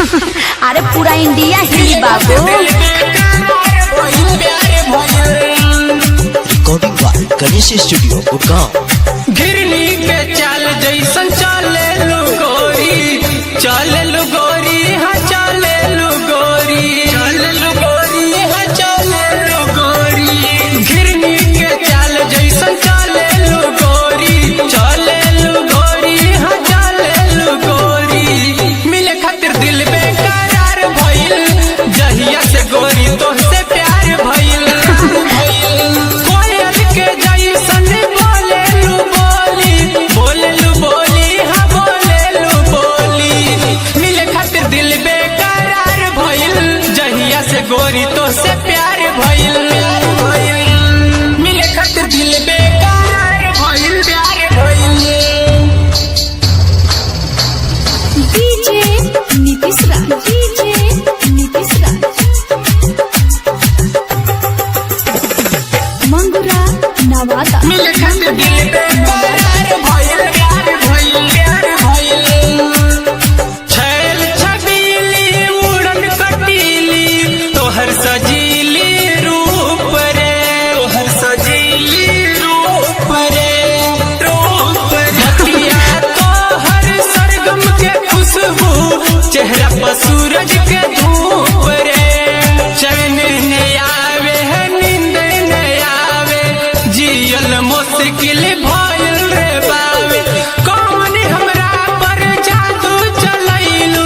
अरे पूरा इंडिया हिली बाबू। दिल बेकरार भइल, प्यार भइल। Recording by Ganesh studio Gurgaon. घिरनी के चाल जैसन चले लू गोरी, चले लू गोरी, हाँ चले लू गोरी, चले लू गोरी, हाँ चले लू गोरी। घिरनी के चाल जैसन चले लू गोरी, चले लू गोरी, हाँ चले लू गोरी। मिले खातिर दिल बेकरार भइल, जहिया से गोरी तोहसे प्यार भइल। कोयल के जैसन बोले लू बोली, बोले लू बोली, हाँ बोले लू बोली। मिले खातिर दिल बेकरार भइल, जहिया से गोरी तोहसे प्यार भइल। मिले खातिर दिल बेकरार भइल, प्यार भइल। DJ Nitish Raj, DJ Nitish Raj, Mangura Nawada. मिले खातिर दिल बेकरार भइल, प्यार भइल, प्यार भइल। छैल छबीली उड़न कटीली, तोहर सजीली रूप रे, तोहर सजीली रूप रे, रूप रे। नदिया तोहर सरगम के खुशबू, चेहरा पर सूरज के धूप रे। चैन न आवे है, नींद न आवे, जियल मुश्किल भइल रे बावे। कौन हमरा पर जादू चलैलू,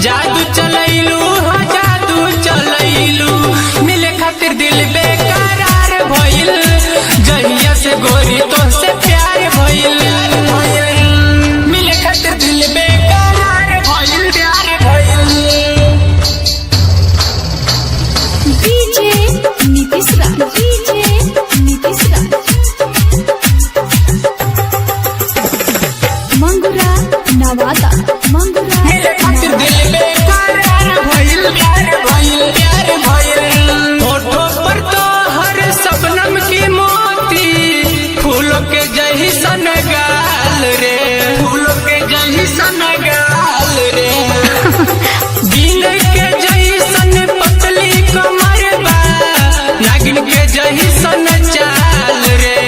जादू चलैलू, हाँ जादू चलैलू। मिले खातिर दिल बेकरार भइल, जहिया से गोरी तोहसे प्यार भइल। मिले खातिर दिल बेकरार भइल, प्यार भइल। DJ Nitish Raj, DJ Nitish Raj, Mangura Nawada, Mangura मिले खातिर दिल बेकरार भइल, प्यार भइल, प्यार भइल। होठों पर तो हर सपनम की मोती, फूलों के जैसन गाल रे, फूलों के जैसन गाल रे। बिन के जैसन पतली कमर बा, नागिन के जैसन चाल रे।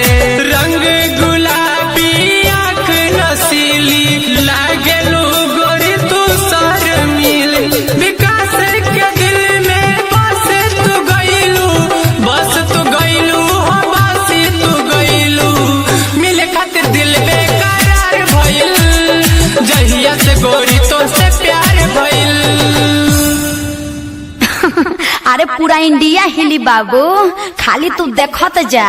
रंग गुलाबी आँख नसीली, लागेलू गोरी तू सर मिल। विकास के दिल में बस तू गइलू, बस तू गइलू, हो बस तू गइलू। मिले खातिर दिल बेकरार भइल, जहिया से गोरी तोहसे प्यार भइल। अरे पूरा इंडिया हिली बाबू, खाली तू देखत जा।